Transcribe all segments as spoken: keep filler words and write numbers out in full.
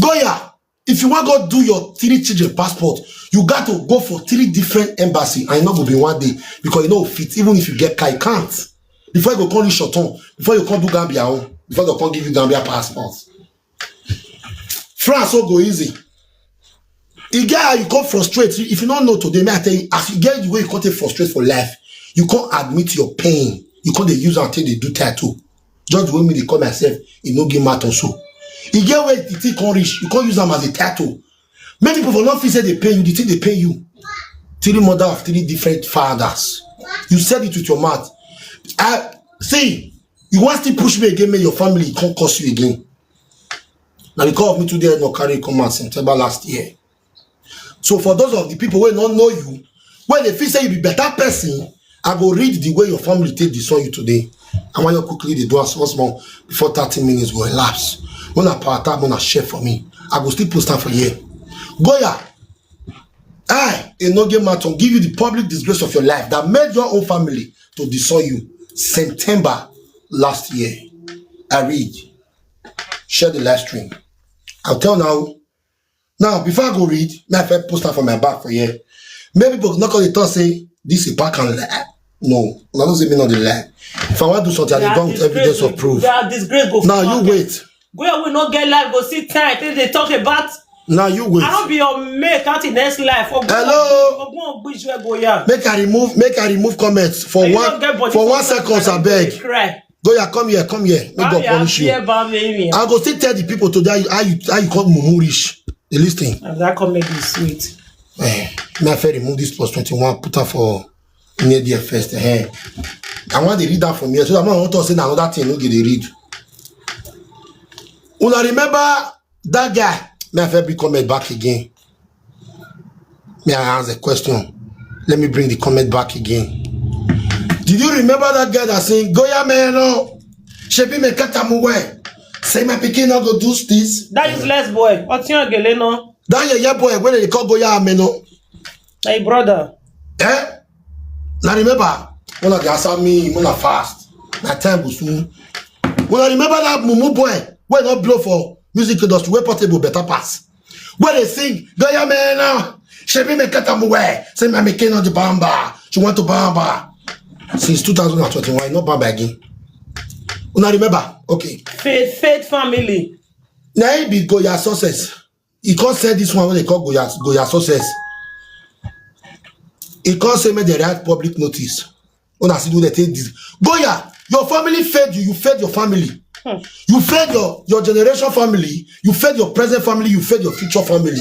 Goya, if you wan go do your three children passport, you got to go for three different embassy, and e no go be one day, because you no fit. Even if you get car, you can't. Before you go come reach your turn, before you come do Gambia own, before they come give you Gambia passport. France no go easy. E get how you come frustrate. If you no know today, may I tell you, as you get the way you come take frustrate for life, you come admit your pain. You come dey use am take dey do tattoo. Just the way me dey call myself, e no give matter so. E get where the thing come reach, you come use am as a tattoo. Many people for no fit say dey pain you, the thing dey pain you. Three mother of three different fathers. You said it with your mouth. I see, you wan still push me again, make your family come curse you again. Na because of me today, no carry come out September last year. So for those of the people wey no know you, wey dey feel say you be better person, I go read the way your family take disown you today. I wan you quickly dey do am small small before thirty minutes go elapse. Una power tap, una share for me. I go still post am for here. Goya, I, Enoge Maton, give you the public disgrace of your life that made your own family to disown you September last year. I read. Share the live stream. I'll tell now. Now, before I go read, may I first post am for my back for here. Maybe people no come dey talk say this is back and lie. No, una no say me no dey lie. If I wan do something, I dey go with evidence of proof. They are disgrace go. Now you wait. Goya wey no get life go see time take dey talk about. Now you wait. I no be your mate at the next life. Hello. Ogun ogbiju Goya. Make I remove, make I remove comments for one, for one second, I beg. Cry. Goya, come here, come here. Make God punish you. I go still tell the people today how you, how you, how you call mumu rich. Dey listen. And that comedy is sweet. Eh, may I first remove this plus twenty-one, put am for near there first. Eh. I want to read that from here. So I want to say na another thing, no get dey read. Una remember that guy? May I first bring comment back again. May I ask a question? Let me bring the comment back again. Did you remember that guy that saying, "Goya man, no, shebi me katamuwe"? Say my pikin no go do this. That useless boy. Otiyan Gele no. That yeye boy, when they call Goya man, no. Hey, brother. Eh? Now remember, when I answer me, when I fast, my time go soon. When I remember that mumu boy, when not blow for music industry, where portable better pass. Where they sing, "Goya man, no, shebi me katamuwe." Say my making on the bamba. She want to bamba. Since two thousand and twenty-one, not bamba again. Una remember? Okay. Faith, faith family. Now he be Goya success. He can't say this one when they call Goya, Goya success. He can't say make they write public notice. Una see do they take this. Goya, your family fed you, you fed your family. Hmm. You fed your, your generation family, you fed your present family, you fed your future family.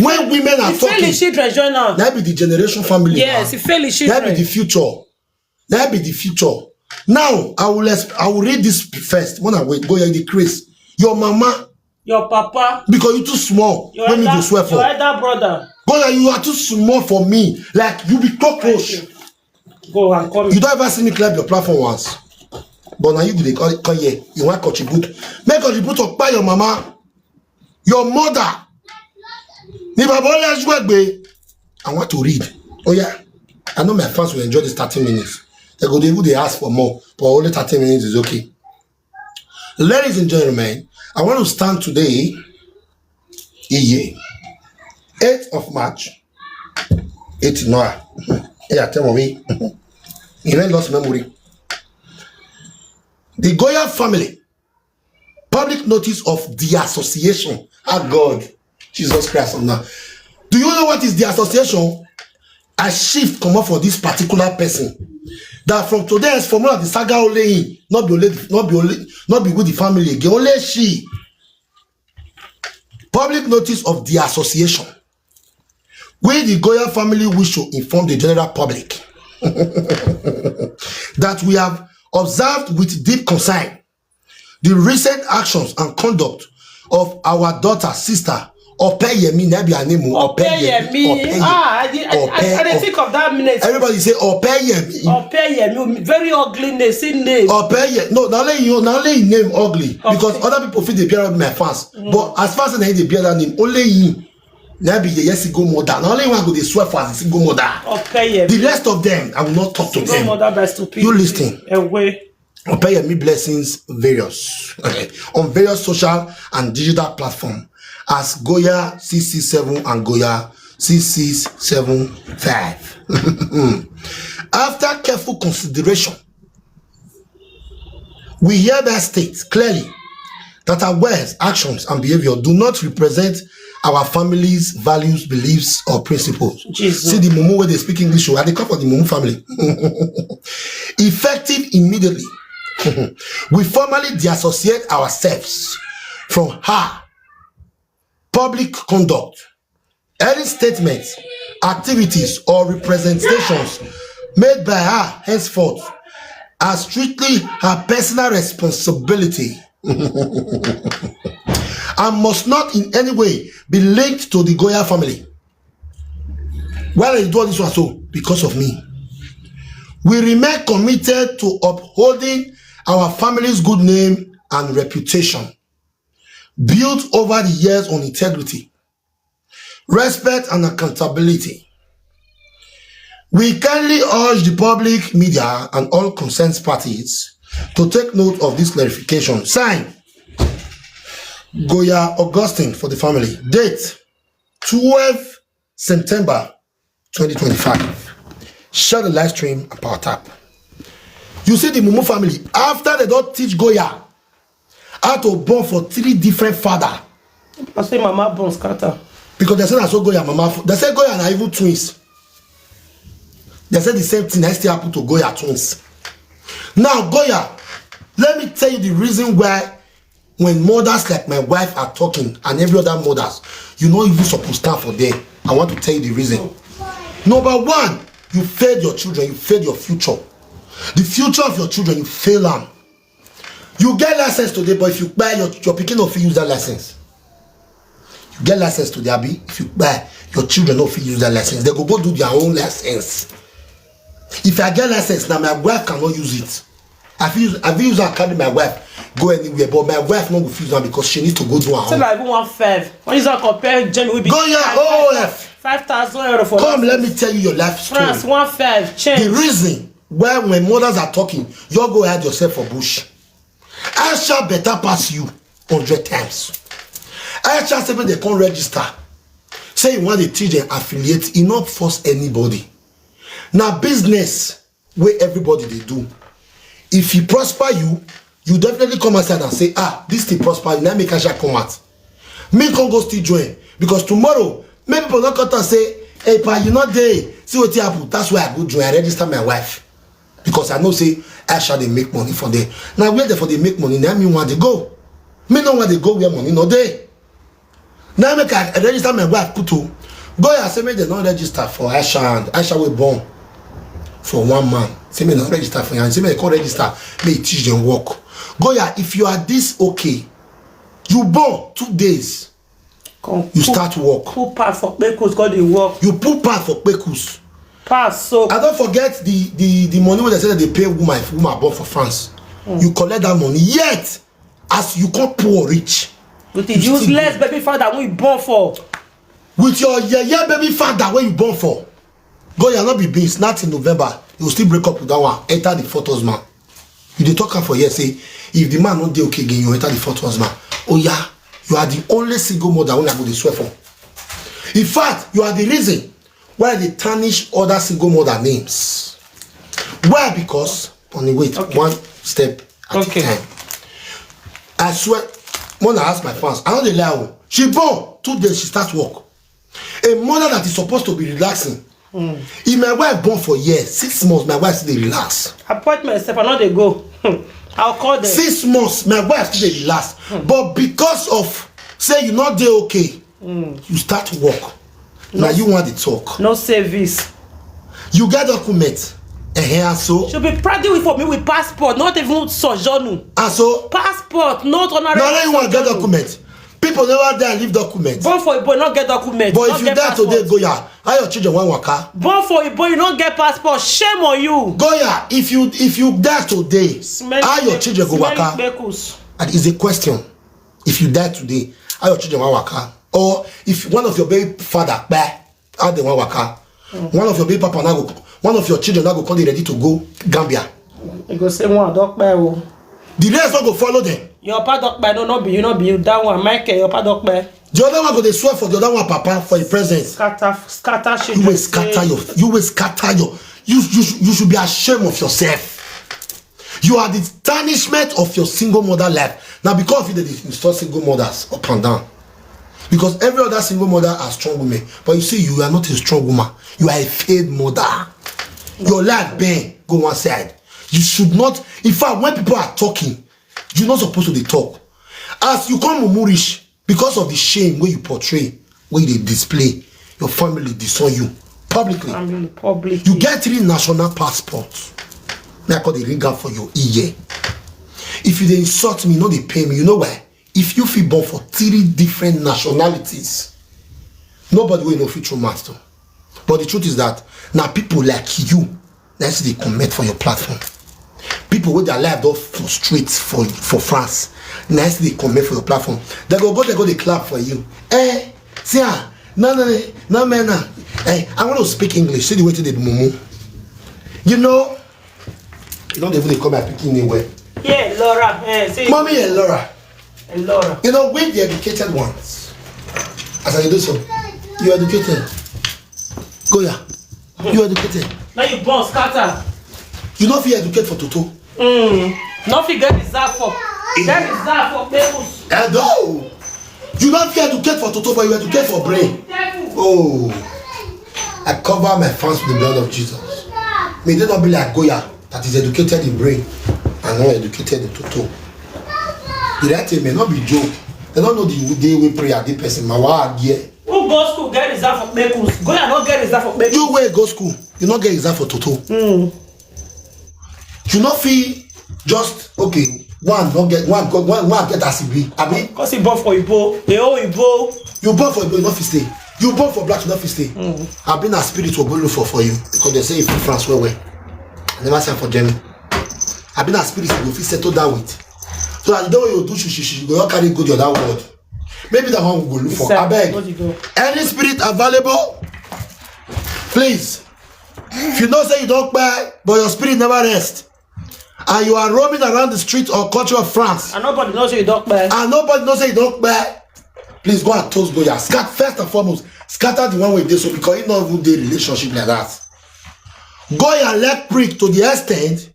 When women are talking, children join now. That be the generation family. Yes, now. If fail children. That be the future. That be the future. Now, I will exp- I will read this first. When I wait, Goya, the Chris. Your mama. Your papa. Because you too small. Your when elder, you go swear for. Your elder brother. Goya, you are too small for me. Like, you be cockroach. Go and come. You don't ever see me climb your platform once. But now you go dey come, come here. You want contribute. Make contribute to buy your mama. Your mother. Ni baba ole juegbe. I want to read. Oh yeah. I know my fans will enjoy this thirty minutes. They go dey even dey ask for more, but only thirty minutes is okay. Ladies and gentlemen, I want to stand today, iye, eighth of March, eight Noah. Yeah, tell me. You know, lost memory. The Goya family, public notice of the association. Ah, God, Jesus Christ, now. Do you know what is the association? I shift comot for this particular person. That from today, as for more of the saga only him, not be only, not be only, not be with the family again. Only she. Public notice of the association. We, the Goya family, wish to inform the general public that we have observed with deep concern the recent actions and conduct of our daughter, sister, Opeyemi, na be her name o. Opeyemi. Opeyemi. Ah, I, dey- I, I, I dey think of that name. Everybody say Opeyemi. Opeyemi, very ugly name, see name. Opeye. No, na only you, na only him name ugly. Because other people fit dey bear up my fans. But as far as na him dey bear that name, only him. Na be the yes go mother. Na only one go dey swear for as single mother. Opeyemi. The rest of them, I will not talk to them. Single mother by stupidity. You listen. Away. Opeyemi Blessings various on various social and digital platform as Goya six six seven and Goya six six seven five. After careful consideration, we hereby state clearly that our words, actions, and behavior do not represent our family's values, beliefs, or principles. Jesus. See the mumu where they speak English, oh, I dey come for the mumu family. Effective immediately, we formally disassociate ourselves from her public conduct. Any statements, activities, or representations made by her henceforth are strictly her personal responsibility and must not in any way be linked to the Goya family. Why I do all this one so? Because of me. We remain committed to upholding our family's good name and reputation, built over the years on integrity, respect, and accountability. We kindly urge the public, media, and all concerned parties to take note of this clarification. Sign, Goya Augustine for the family. Date, twelve September twenty twenty-five. Share the live stream and power tap. You see the Mumu family, after they don't teach Goya how to born for three different father. I say mama born scatter. Because they say na so Goya mama f-, they say Goya na even twins. They say the same thing that still happen to Goya twins. Now, Goya, let me tell you the reason why when mothers like my wife are talking and every other mothers, you no even suppose stand for there. I want to tell you the reason. Number one, you failed your children, you failed your future. The future of your children, you fail am. You get license today, but if you buy your, your pikin no fit use that license. You get license today, abi? If you buy, your children no fit use that license. They go go do their own license. If I get license now, my wife cannot use it. I fit use, I fit use and carry my wife go anywhere, but my wife no go fit use am because she need to go do her own. Say na even one five. When you say compare Jamie, we be Goya, oh, five thousand euro for Come, let me tell you your life story. France, one five, change. The reason why when mothers are talking, you go hide yourself for bush. Aisha better pass you hundred times. Aisha say make they come register. Say you want the children affiliate, e no force anybody. Na business wey everybody dey do. If e prosper you, you definitely come outside and say, "Ah, this thing prosper you," na make Aisha come out. Me come go still join, because tomorrow, make people no come talk say, "Hey, pa, you no dey. See wetin happen." That's why I go join. I register my wife. Because I know say Aisha dey make money for there. Now where they for dey make money, now me want to go. Me no want to go where money no dey. Now make I register my wife put to. Goya say make they no register for Aisha and Aisha will born for one man. Say me no register for him. Say me come register. Me teach them work. Goya, if you are this okay, you born two days. Come, you put, start work. Put part for Kpekus, God dey work. You put part for Kpekus. Pass so. I don't forget the, the, the money wey they say that they pay woman if woman born for France. You collect that money. Yet, as you come poor reach, with the you still useless baby father wey you born for. With your yeye baby father wey you born for. Goya, no be beans, not in November. You still break up with that one. Enter the fourth husband. You dey talk am for here, say, if the man no dey okay again, you enter the fourth husband. Oh yeah, you are the only single mother wey I go dey swear for. In fact, you are the reason why they tarnish other single mother names. Why? Because, only wait, okay, one step at a time. I swear, when I ask my fans, I no dey lie o. She born, two days she start work. A mother that is supposed to be relaxing. If my wife born for years, six months, my wife still dey relax. Appointment sef, I no dey go. I'll call them. Six months, my wife still dey relax. But because of say you no dey okay, you start work. Now you want the talk. No service. You get document. Eh, so? Should be proud with for me with passport, not even sojourn. And so? Passport, not honorary. Now you want get document. People never die and leave document. Born for Igbo, not get document. But if you die today, Goya, how your children wan waka? Born for Igbo, you no get passport. Shame on you. Goya, if you, if you die today, how your children go waka? That is a question. If you die today, how your children wan waka? Or if one of your baby father kpai, how they wan waka? One of your baby papa now go, one of your children now go come dey ready to go Gambia. You go say one Dokpe o. The rest no go follow them. Your papa Dokpe, no, no be you, no be you. That one, Michael, your papa Dokpe. The other one go dey swear for the other one papa for him presence. Scatter, scatter shit. You will scatter your, you will scatter your, you, you, you should be ashamed of yourself. You are the tarnishment of your single mother life. Now, because of you, they install single mothers up and down. Because every other single mother are strong women. But you see, you are not a strong woman. You are a failed mother. Your life been go one side. You should not. In fact, when people are talking, you're not supposed to dey talk. As you come mumu reach, because of the shame wey you portray, wey you dey display, your family disown you publicly. Family public. You get three national passports. Make I call the ring up for your ear. If you dey insult me, no dey pay me. You know why? If you fit born for three different nationalities, nobody will know fit throw master. But the truth is that now people like you, that's they comment for your platform. People with their life don't frustrate for, for France. Nice they comment for your platform. They go go they go they clap for you. Eh, see ah, no no no no man ah. Eh, I want to speak English. See the way they mumu. You know, you don't even dey call my pikin name well. Yeah, Laura. Eh, say Mommy and Laura, eh, Laura. You know, we the educated ones. As I do so, you educated. Go ya. You educated. Now you born scatter. You no fit educate for toto. Mm. No fit get result for. Get result for papers. Edo. You no fit educate for toto, but you educate for brain. Devil. Oh, I cover my fans with the blood of Jesus. May they not be like Goya that is educated in brain and not educated in toto. The right thing may not be joke. They don't know the day we pray at the person. My word, yeah. Who go school get result for papers? Go and not get result for papers. You wey go school, you no get exam for toto. Mm. You no fit just okay. One no get one go one one get as e be. Abi Cause he born for Igbo. The whole Igbo. You born for Igbo, you no fit stay. You born for black, you no fit stay. Abi na spirit will go look for for you because they say you fit France well well. I never say for Germany. Abi na spirit you go fit settle down with. So as the way you do shishi, you go not carry go the other world. Maybe that one will go look for. Sir, Abeg, what you do? Any spirit available? Please. If you know say you don't buy, but your spirit never rest, and you are roaming around the street or country of France, And nobody knows you don't buy. and nobody knows say you don't buy, please go and toast Goya. Scatter first and foremost, scatter the one way dey so because he not even dey relationship like that. Goya let prick to the extent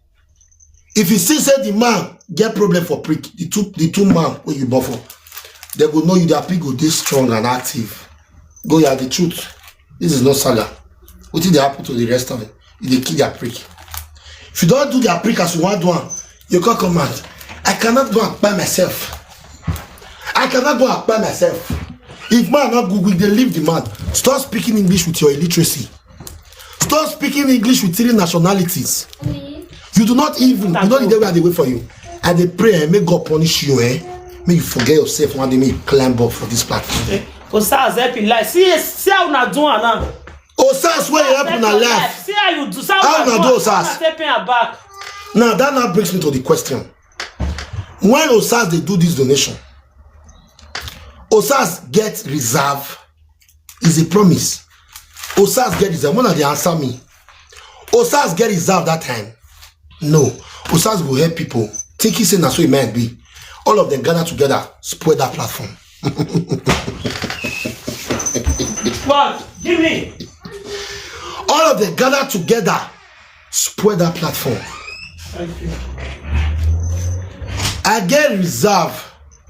if you see say the man get problem for prick, the two the two man wey you born for, they go know you their prick go dey strong and active. Goya, the truth, this is not saga. Wetin dey happen to the rest of it? You dey kill their prick. If you don't do their prick as you want do am, you come come out. I cannot go and buy myself. I cannot go and buy myself. If man not good, we dey leave the man. Stop speaking English with your illiteracy. Stop speaking English with three nationalities. You do not even, you know the day where I dey wait for you. I dey pray and make God punish you, eh? Make you forget yourself one day, make you climb up for this platform. Osas help you life. See, see how una do am now. Osas, where you help una life? See how you do. See how How una una do do am. Osas? Una take pain am back. Now that now brings me to the question. When Osas they do this donation, Osas get reserve is a promise. Osas get reserve. When they answer me, Osas get reserve that time. No, Osas will help people. Think he say na so it might be. All of them gather together, spoil that platform. What? Give me. All of them gather together, spoil that platform. Thank you. I get reserve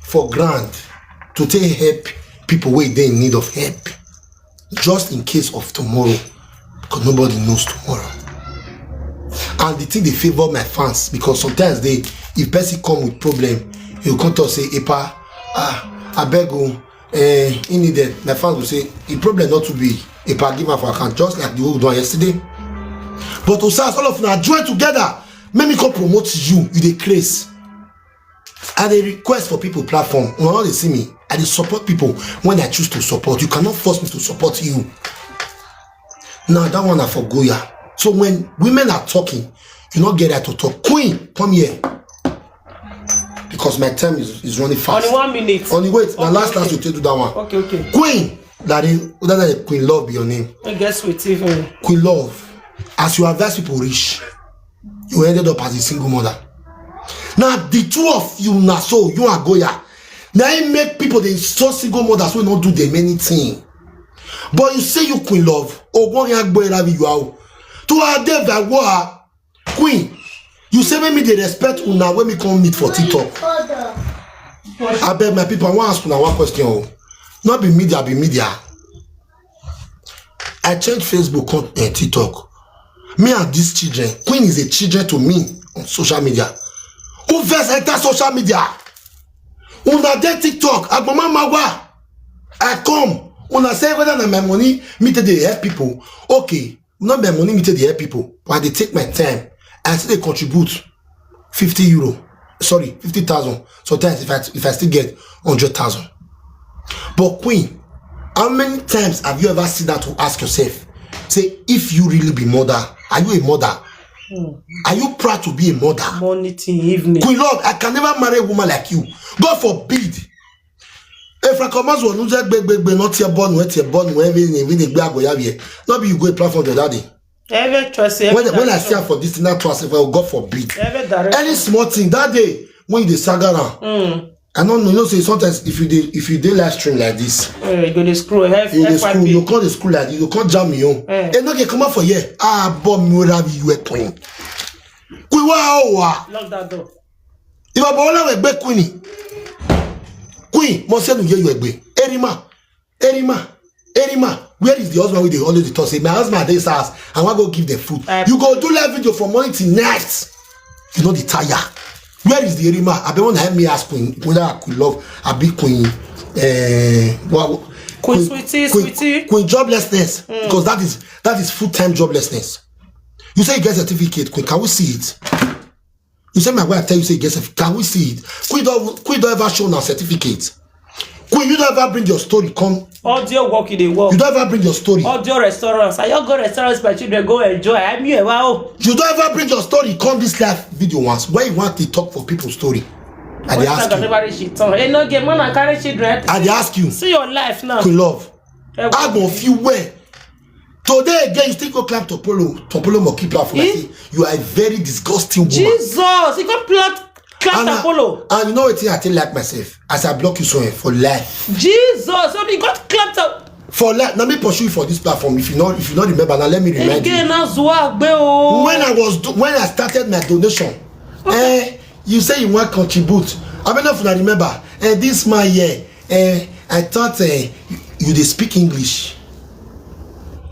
for grant to take help people wey dey in need of help, just in case of tomorrow, because nobody knows tomorrow. And the thing dey favour my fans because sometimes they, if person come with problem, you come talk say, "Epa, ah, abeg o, eh, he needed." My fans go say, "The problem not to be Epa, give am for account," just like the way we do am yesterday. But Osas, all of una join together, make me come promote you. You dey craze. I dey request for people platform. Una no dey see me. I dey support people when I choose to support. You cannot force me to support you. Now that one na for Goya. So when women are talking, you no get right to talk. Queen, come here. Because my time is, is running fast. Only one minute. Only wait, na Okay, last okay. last you take do that one. Okay, okay. Queen, that is, that is Queen Love be your name. I guess with even. Queen Love, as you advise people reach, You ended up as a single mother. Now the two of you, na so you are Goya. Now it make people dey insult single mothers wey no do them anything. But you say you Queen Love, ogbon ya gbo era bi you are. To our day by war, Queen, you say make me dey respect una when me come meet for TikTok. I beg my people, I wan ask una one question o. No be media be media. I change Facebook come uh, TikTok. Me and these children, Queen is a children to me on social media. Who first enter social media? Una dey TikTok, agbomama wa. I come. Una say whether na my money, me take dey help people. Okay, not my money, me take dey help people. But I dey take my time. I still dey contribute fifty euro. Sorry, fifty thousand. Sometimes if I if I still get hundred thousand. But Queen, how many times have you ever seen that to ask yourself? Say, if you really be mother, are you a mother? Are you proud to be a mother? Morning till evening. Queen Love, I can never marry a woman like you. God forbid. If I come as one who's a big, big, big, not your born, what your born, where we need, we need, we are going to have here. Not be you go apply for the daddy. Every choice, every When, when I direction. see her for this thing, that trust, if I God forbid. Every direction. Any small thing, that day, when you dey saga around, Mm. I don't know, you know, say sometimes if you dey, if you dey live stream like this, Eh, you go to school, F- you dey school, F Y P. You come to school like this, you come jam me on. Eh. And no get come out for here. Ah, bomb me whether you were Queen. Queen, wa, oh, wa. Lock that door. If I bother with big Queenie, Queen, mo say no, you egbe. Erima, Erima, Erima. Where is the husband with the always the talk? Say, my husband at this house, I want go give them food. I You go do live video from morning till night. You know the tire. Where is the Erima? I been want to help me ask Queen, whether I could love, I be Queen, eh, what, Queen Sweetie, Queen, Sweetie. Queen joblessness. Because that is, that is full-time joblessness. You say you get certificate, Queen. Can we see it? You say my wife tell you say you get certificate. Can we see it? Queen don't, Queen don't ever show na certificate. Queen, you don't ever bring your story come. Audio work, you dey work. You don't ever bring your story. Audio restaurants. I just go restaurants, my children go enjoy. I'm here, wow. You don't ever bring your story come this live video once. Why you want to talk for people's story? I dey What ask time you. Never reach it turn. Hey, no game, man, I carry children. I dey ask you. See your life now. Queen Love. Eh, I go feel where. Today again, you still go clap Topolo. Topolo mo keep laugh like Eh? say you are a very disgusting woman. Jesus, he got plot clap And I- Topolo. And you know what I think like myself? As I block you so eh, for life. Jesus, so he got clapped up. For life, let me pursue you for this platform. If you not, if you not remember, now let me remind Again, you. Now Zua Gbe o. When I was do, when I started my donation, eh, you say you want contribute. I don't know if you remember. Eh, this my year. Eh, I thought eh, you dey speak English.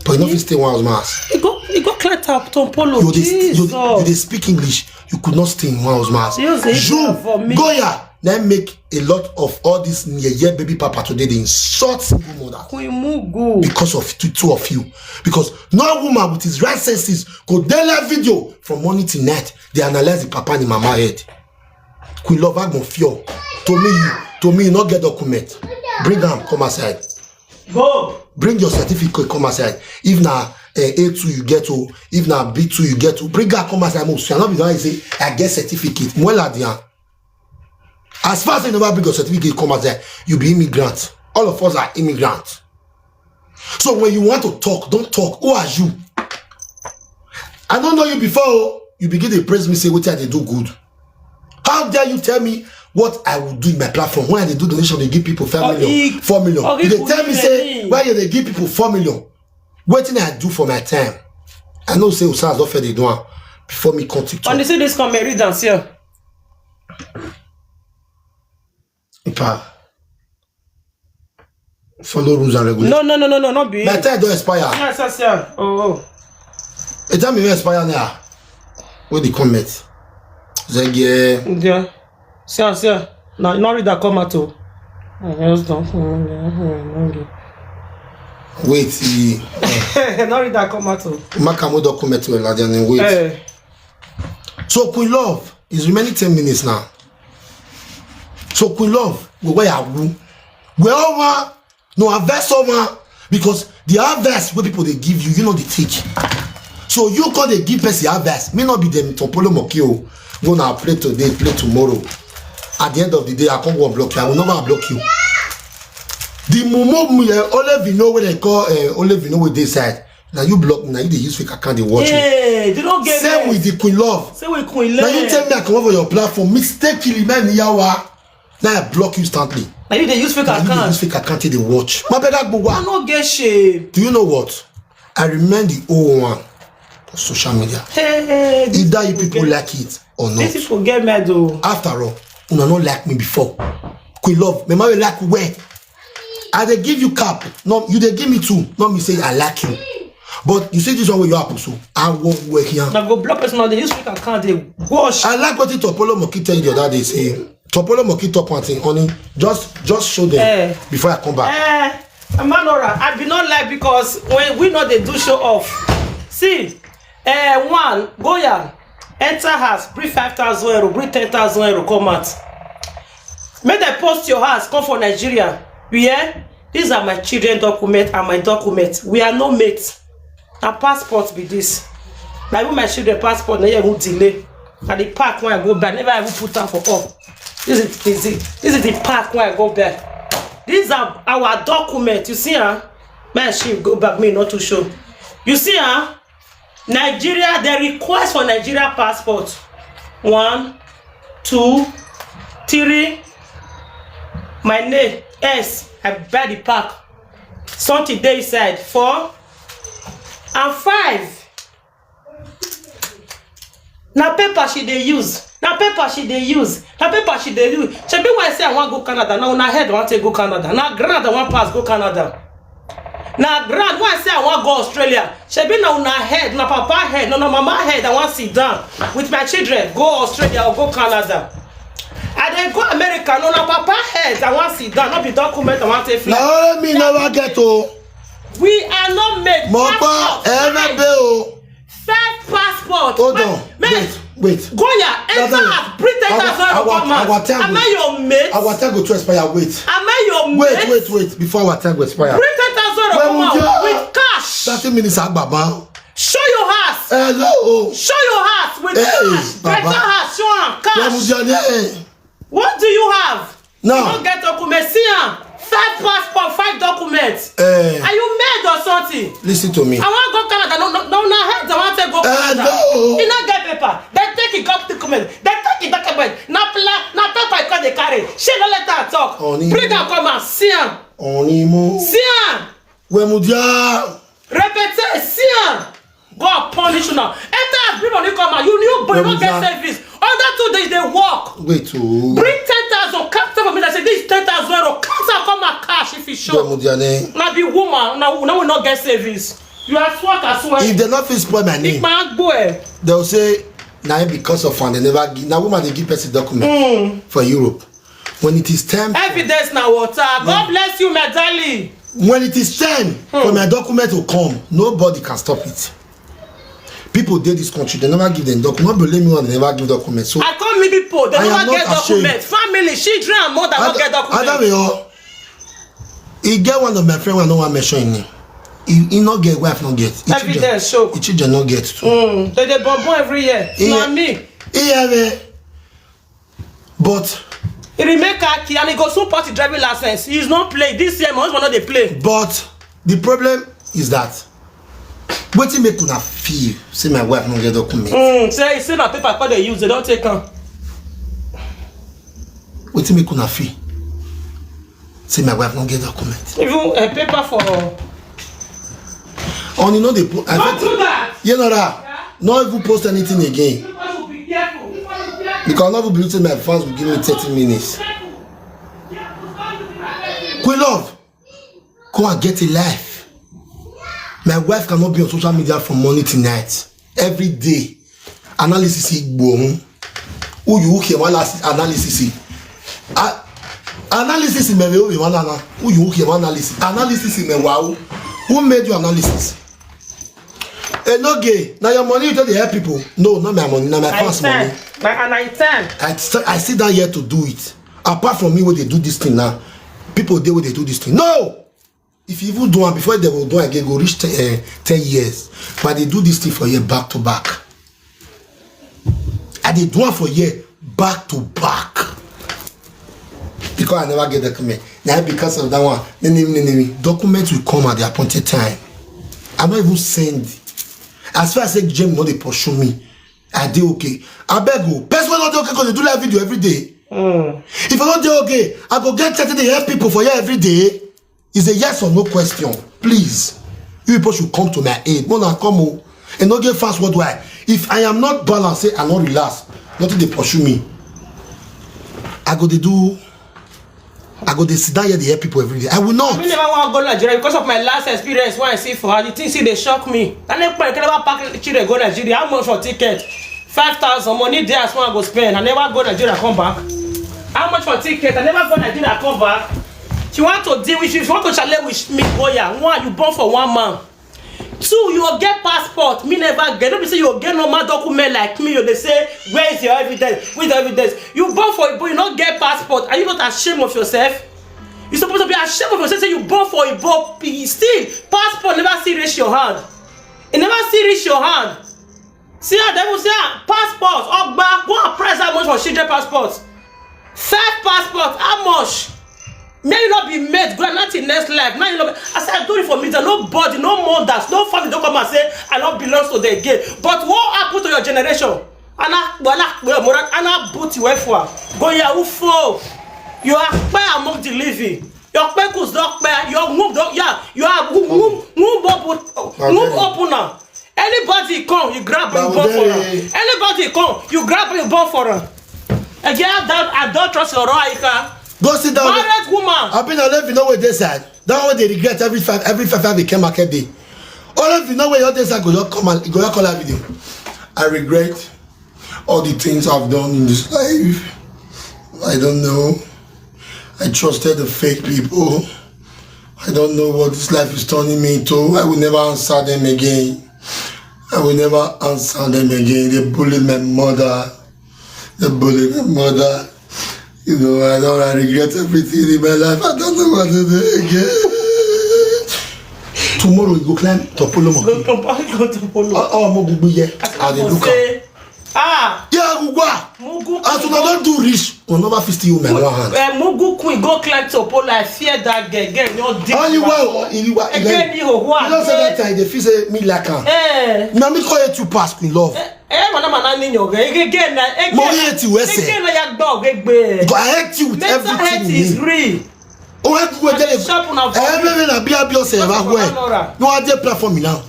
But you no fit stay one house mass. He go, he go clear tap Tom Polo. You dey, you, Jesus. You dey speak English. You could not stay in one house mass. You say You, for me. Goya, na make a lot of all this yeye baby papa today dey insult single mother Queen Mugu. Because of two, two of you. Because no woman with his right senses go dey live video from morning till night. They analyze the papa and the mama head. Queen Love Agbon Fior. To me, you, to me, you not get document. Bring am come outside. Go. Bring your certificate come outside. If na uh, A two you get o, if na B two you get o, bring am come outside. Mo swear, no be don say I get certificate. Mwela dia. As far as you never bring your certificate come outside, you be immigrant. All of us are immigrants. So when you want to talk, don't talk. Who are you? I don't know you before. Oh. You begin to praise me, say what I dey do good. How dare you tell me what I will do in my platform when I dey do donation, they give people five million, four million. You dey tell me say why you dey give people four million? Wetin I do for my time? I know say Usaz don fair dey do am before me come TikTok. And you see this come read am here. Ipa. Follow rules and regulations. No, no, no, no, no, not be. My time don expire. Yes, yes, yeah. Oh, oh. The time you expire now. What the comment? Zege. Yeah. See, see. Now, not read that comment too. Wait. Not read that comment too. Makamo document well, I didn't wait. Hey. So Queen Love is remaining ten minutes now. So Queen Love, we where are we? We all want no harvest over because the harvest where people they give you, you know the take. So you call they give person harvest. May not be them to Polo Mokio. Go now play today, play tomorrow. At the end of the day, I can't go and block you. I will never block you. The mumu uh, only we know what they call uh, only we know what they said. Now you block me. Now you dey use fake account dey watch me. Hey, they don't get Same me. With the Queen Love. Same with Queen Now Love. You tell me I come over your platform, mistake Kiliman Yawa. Now I block you instantly. Now you dey use fake Now you dey account. Use fake account take dey watch. My brother I Gbogbo. no get shame. Do you know what? I remind the old one on social media. Hey, this Either you people get- like it or not. These people get mad though. After all, una no like me before. Queen Love, me marry like where? I dey give you cap. No, you dey give me two. No, me say I like you. But you see this one wey you happen so. I won't work here. Now go block person now. They use fake account. They wash. I like what Topolo Moki tell you the other day. Say Topolo Moki talk one thing, honey. Just, just show them Eh. Before I come back. Eh, Amanora, I be not like because when we know they do show off. See, eh, one Goya enter house, bring five thousand euro, bring ten thousand euro, come out. Make them post your house, come for Nigeria. You hear? These are my children document and my document. We are no mates. Na passport be this. Na even my children passport na here even delay. Na the park wey I go buy, never even put am for up. This is, is it. This is the park wey I go buy. These are our document. You see, huh? My she go back, me not too sure. You see, huh? Nigeria, the request for Nigeria passport. One, two, three. My name, S. I buy the park. Something dey inside. Four and five. Na paper she dey use. Na paper she dey use. Na paper she dey use. Shebi when I say I wan go Canada, na una head wan take go Canada. Na ground I wan pass go Canada. Na ground when I say I wan go Australia. Shebi na una head, na papa head, na, na mama head I wan sit down with my children go Australia or go Canada. I dey go America, na, na papa head I wan sit down, no be document I wan take fly. Na only me never get o. We are not made. Mo gbọ́ ẹ má bẹ́ o. First passport. Hold on. Mate, Wait, wait. Goya, enter Brother, house, bring ten thousand our, euro, come our, out. our time Am go- I your mate? Our time go to expire. Wait. Am I your Wait, mate? Wait, wait. Before our time go expire. Bring ten thousand euro, When come we out get- with cash. Thirty minutes, Agbaba. Show your house. Hello. Show your house with Hey, cash. Baba. Better house, show am When we cash. get there. What do you have? No. You don't get document. See am. Five passport, five documents. Eh. Are you mad or something? Listen to me. I wan go Canada. No, no, no, na head I wan take go Eh, Canada. No. You no get paper. They take it, got document. They take it, document. Na pla, na paper I come dey carry. She no let her talk. Honey. Bring am come out. See am. Onimo. See am. Wemudia. Repete. See am. God punish you now. Enter as bring money come out. You new boy no get Wemudia. Service. Under two days they work. Wait o. Bring ten thousand. Come tell me that say this ten thousand euro. Come out, come out cash if you show. Wemudia ne. Na be woman. Now, now we not get service. You are swag as well. If they not fit spoil my name, Ipa agbo ẹ. They'll say, now because of fun, they never give. Now woman they give person document for Europe. When it is time, for- Evidence na water. God bless you, my darling. When it is time for my document to come, nobody can stop it. People dey this country, they never give them document. Not believe me when they never give document. So I come meet people, they I am never not get ashamed. Document. Family, children and mother no get document. Adam, he no get wife, no get. He children, Evidence show. He children no get too. Mm, they dey bomb bomb every year. Yeah. Na me. Yeah, but He remain khaki and he go soon pass the driving license. He's not play. This year, my husband not dey play. But the problem is that wetin make una feel say my wife no get document? Mm, say, say na paper call they use, they don't take am. Wetin make una feel say my wife no get document? Even a paper for Only no dey po- I Don't fit- do that. Yeah, no, no, no even post anything again. People should be careful. People should be careful. Because I no even believe say my fans will give me thirty minutes. Queen Love, come and get a life. My wife cannot be on social media from morning to night. Every day, analysis igbo. Who you hear analysis? Analysis. A- Analysis me we we wana na. Who you hear analysis? Analysis me wow. Who made you analysis? Enoge, now your money you take dey help people. No, not my money, not my I fans money. Ten. My, and I ten. I, st- I sit down here to do it. Apart from me, what they do this thing now, people they will they do this thing. No, if you even do one before they will do again, go reach ten, uh, ten years. But they do this thing for year back to back. I dey do one for year back to back. Because I never get document. Now because of that one, name, name, name, document will come at the appointed time. I no even send. As far as say Jim no dey pursue me, I dey okay. Abeg o, person wey no dey okay go dey do live video every day. If I no dey okay, I go get thirty dey help people for here every day. It's a yes or no question. Please, you people should come to my aid. Mona come o. And no get fast worldwide. If I am not balanced, say I no relax, nothing dey pursue me. I go dey do I go dey sit down here dey help people every day. I will not. I never want to go Nigeria because of my last experience when I see for her. The thing see they shock me. I never I can never pack children go Nigeria. How much for ticket? Five thousand money there as one go spend. I never go Nigeria come back. How much for ticket? I never go Nigeria come back. She want to deal with you. She want to challenge with me. Go yeah. One, you born for one man. Two, you go get passport. Me never get. No be say you go get normal document like me. You dey say, where is your evidence? Where is your evidence? You born for Igbo, you no get passport. Are you not ashamed of yourself? You supposed to be ashamed of yourself. Say you born for Igbo, still passport never see reach your hand. It never see reach your hand. See how devil say ah, passport, Ogba, go and price how much for children passport. Five passport, how much? May you not be made, go not in next life. Now you know, as I do it for me, there nobody, no mothers, no family don't come and say I don't belong to the again. But what happened to your generation? Ana wala wala mora ana buti wefwa. Go ya ufo. You are pay among the living. Your peckles don't pay. Your womb don't yeah. You are womb womb womb open womb opener. Anybody come, you grab him bum for her. Anybody come, you grab him bum for her. Again, that adulterous Oroaika. Go sit down. Married woman. I been all if you know where they side. That one they regret every five every five five they came market day. All if you know where your days are go your come and go your call that video. I regret all the things I've done in this life. I don't know. I trusted the fake people. I don't know what this life is turning me into. I will never answer them again. I will never answer them again. They bullied my mother. They bullied my mother. You know, I don't I regret everything in my life. I don't know what to do again. Tomorrow you go climb Topolomo. Go to go to Polo. Oh, oh, mo gbogbo ye. I dey look am. Ah, Yeah, Ugwa. Mugu As una don do reach, una never fit steal my one hand. Eh, Mugu Queen go climb to pole. I fear that girl. Girl, no dig. Only one or Iliwa. Again, you know say that time they feel say me like am. Eh. Na me call you to pass me love. Eh, mana mana ni nyoga. Again, na again. Mo hate you, Ese. Again, na ya dog egbe. But I hate you with Mental everything health in is me. Real. Oh, I go tell you. Sharp una for Eh, me. Me, me, na be abi ose What's ba up, we. Nora? No, I dey platform now.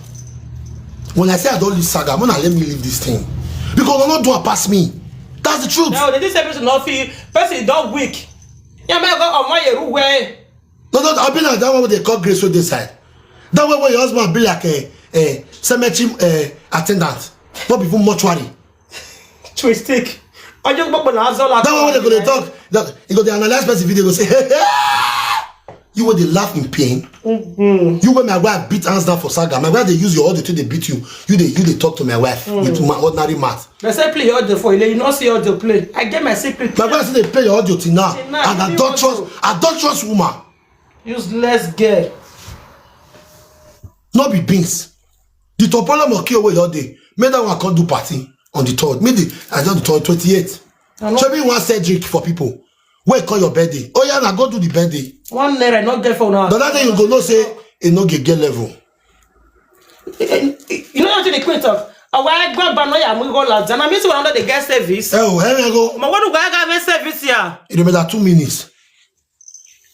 When I say I don't leave saga, man, let me leave this thing because no do pass me. That's the truth. No, they just say person not feel person don't weak. Yeah, man, go on my year way. No, no, I be like that one with the call Grace with this side. That way where your husband be like a, a cemetery uh, attendant, not even mortuary. Twistic. Ojo gbogbo na azola. That one when they go dey talk, that he go dey analyze person video go say, hey, hey, you wey dey laugh in pain. You wey my wife beat hands down for saga. My wife dey use your audio to dey beat you. You dey you dey talk to my wife with my ordinary mouth. They say play your audio for you. You not see audio play. I get my secret. My wife still dey play your audio till now. Till now, And you adulterous, adulterous woman. Useless girl. No be beans. The Topolo Mokio wey your day. Make that one come do party on the third. Make the I don the third twenty-eight. Show me one Cedric for people. Where call your birthday? Oh yeah, now go do the birthday. One naira not get for now. But that day you go know say e no get get level. You know what the queen talk? Our grand banoya we go last. And I miss one under the guest service. Eh, oh, here we go. Ma what do I have service here? It will be that two minutes.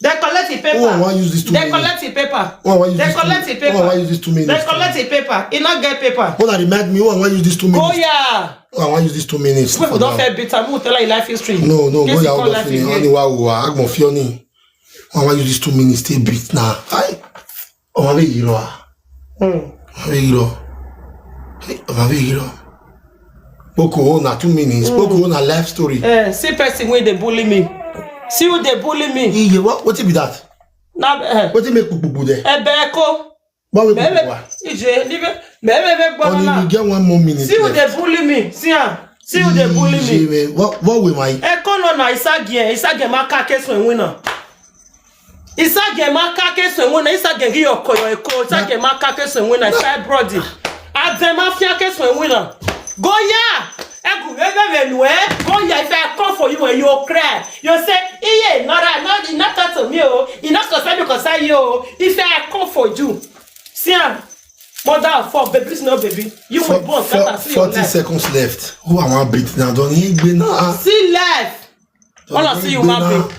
They collect the paper. Oh, I want use this two They minutes. Collect the paper. Oh, I want use They this collect two, the paper. Oh, I want use this two minutes. They collect the paper. He not get paper. What I remind me, oh, I want use this two minutes. Go yeah. Oh, I want use this two minutes. People don't fair bitter. Who tell you life history? No, no, go yeah. Hold on, Fiona. Only wa wa. Agmo Fiona. Oh, I want use this two minutes. Stay beat now. Aye. Ọmọ bí yìí lọ. Ọmọ bí yìí lọ. Ọmọ bí yìí lọ. Boko na two minutes. Boko na life story. Eh, see person wey dey bully me. See who dey bully me. Iye, what wetin be that? Na eh. Wetin make pupupu there? Ebe eko. What wey pupupu wa? Ije, libe. Mebe be gbona. Only we get one more minute. See who dey bully me. See am. See who dey bully me. Iye, what what we my? Eko no na isagi eh. Isagi ma ka kesu enwe na. Isage ma ka ke so enwe na isage gi oko yo eko isage ma ka ke so enwe na fire brody. Ade ma fia ke so enwe na. Go ya. Egu ebe be nu eh. Go ya if I come for you and you cry. You say iye nora no e not talk to me o. E not concern me concern you o. If I come for you. See am. Mother of four, baby, this no baby. You will born scatter, see your Forty life. Seconds left. Who am I beat now? Don Yegbe now. See life. Wanna see human being.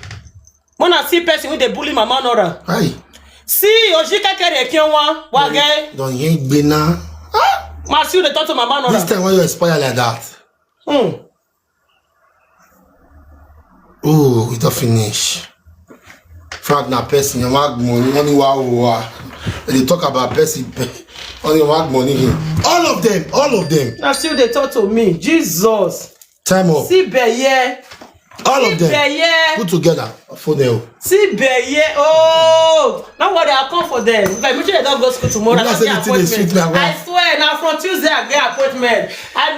Wanna see person wey dey bully mama Nora. Hi. See Ojika carry ekin one wage. Don Yegbe now. Ma see you dey talk to mama Nora. This time when you expire like that. Hmm. Oh, e don finish. Frank na person, your mark money, money wa wa. They talk about person, only mark money. All of them, all of them. Na still dey talk to me. Jesus. Time up. See beye. All of them. Beye. Put together. Phone. See beye. Oh, no worry, I'll come for them. If I meet you, they don't go school tomorrow. You know I say get the thing dey sweet appointment. me, I I swear, now from Tuesday I get appointment. I